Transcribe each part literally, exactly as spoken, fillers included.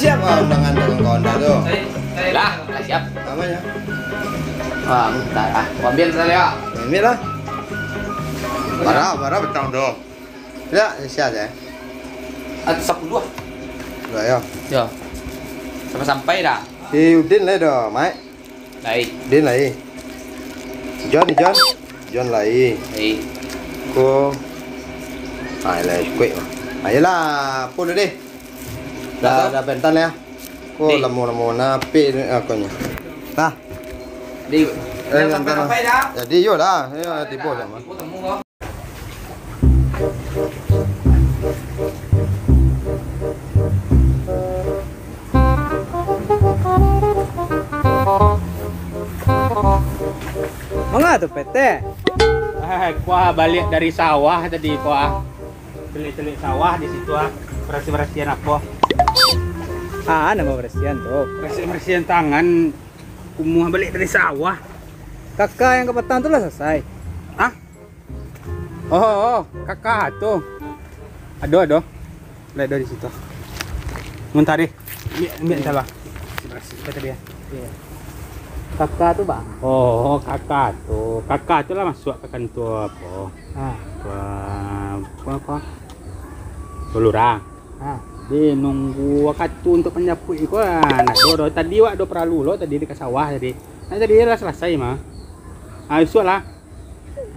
Siap lah undangan kawan-kawan dah tu. Lah, lah siap. Namanya? Ah, bentar ah. Ambil tadi ah. Ambil lah. Bara, bara betang tu. Ya, siap ya. Ah, sepuluh. Dua ya. Ya. Sampai-sampai dah. Si Udin lah dah, Mai. Lai. Din lai. John, John. John lai. Lai. Ko. Ah, lai kuek. Ayolah, pun deh. Dah, dah pentan ya. Ko lamo-lamo na pe ni akonyo. Nah. Di. Eh, pentan. Jadi yo lah. Ya, tibo sama. Manga tu, Pete? Ah, kuah balik dari sawah tadi, kuah. Telik-telik sawah di situ, ah. Berasih-berasihan apa? Ah, nama berasihan tu? Berasih-berasihan tangan. Kumuah balik dari sawah. Kakak yang kapatang tu lah selesai. Hah? Oh, oh, kakak tu. Ado, ado. Lihat dari situ. Sebentar deh. Ambil, ambil salah. Kata dia. Iya. Kakak tu, Bang. Oh, kakak tu. Kakak tu lah masuk ke kantor apa? Ha. Apa, apa, apa? Lurah. Ha. Dia nunggu waktu untuk penjaput iko lah. Nak do, do. Tadi wak do perlu lo tadi di ka sawah tadi. Nah, tadi lah selesai mah. Ah, isuak lah.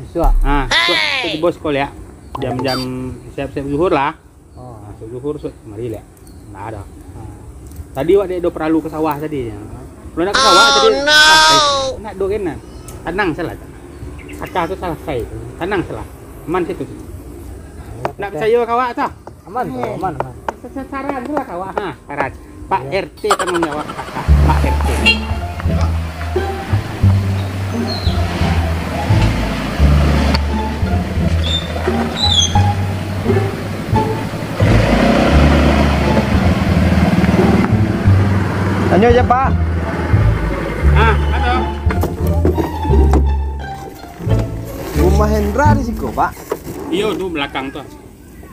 Isuak. Ah, isuak. Isuak di bos ko liak. Jam-jam siap-siap zuhur lah. Oh. Ah, siap zuhur, isuak mari liak. Ndak ado. Ah. Tadi wak dek do perlu ke sawah tadi. Kalau nak ke sawah tadi, ah, eh, nak do kena. Tanang salah. Akah tu salah sai. Tanang salah. Aman situ. Nak percaya ka awak tu? Aman tu, aman, aman. Sa-, sa-, saran tu lah ka awak, ha, saran. Pak R T tanggung jawab kakak, Pak R T. Tanyo se, Pak. Ah, ado. Rumah Hendra di siko, Pak? Iyo, tu belakang tu.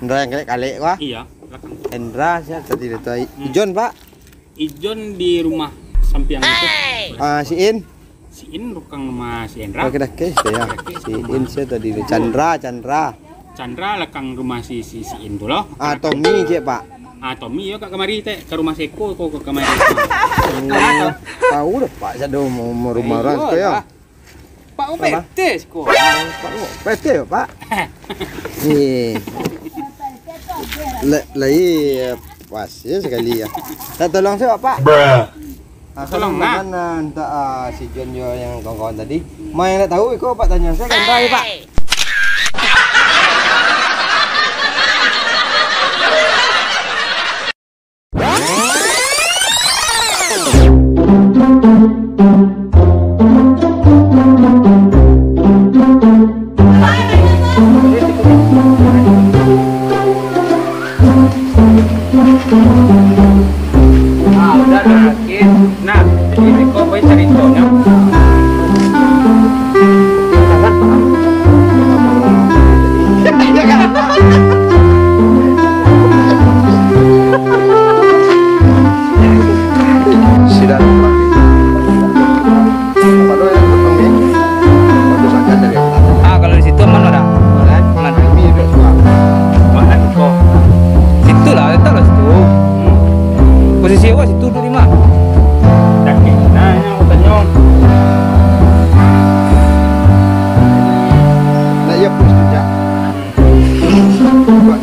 Hendra yang kalek-kalek ko, ah? Iyo, belakang tu. Hendra, sia tadi tu? Hmm. Ijon, Pak? Ijon di rumah sampiang itu. Ah, si In? Si In rukang rumah si Hendra. Oke, dah, oke, sia. Oke, si In sia tadi tu? Chandra, Chandra. Chandra lakang rumah si, si, si In tu lo. Ah, Tommy ciek, Pak? Ah, Tommy yo ka kamari, tek, ka rumah seko ko ka kamari. Oh, tahu dah, Pak, sado rumah urang siko yo. Pak, P T siko. Pak, P T yo, Pak? Ni. La-, lai, pas yo sakali yo. Nak tolong se, Pak? Tolong, nak. Kan, ah, untuk, ah, si John jo yang kawan-kawan tadi. Ma yang nak tahu iko, Pak, tanyo se kan, Pak. Ah, udah, dah, Kin. Nah, jadi ko pai caritonyo. Sudah. Apa tu yang potong ni? Potong saja dari atas. Ah, kalau di situ aman, Mak? Aman. Aman. Ini dia suka. Aman, kok. Situ lah, letak lah situ. Hmm. Posisi awak situ dulu, Mak. Dah, Kin. Nah, yang aku tanyo. Nak ya, pus tu, Cak. Buat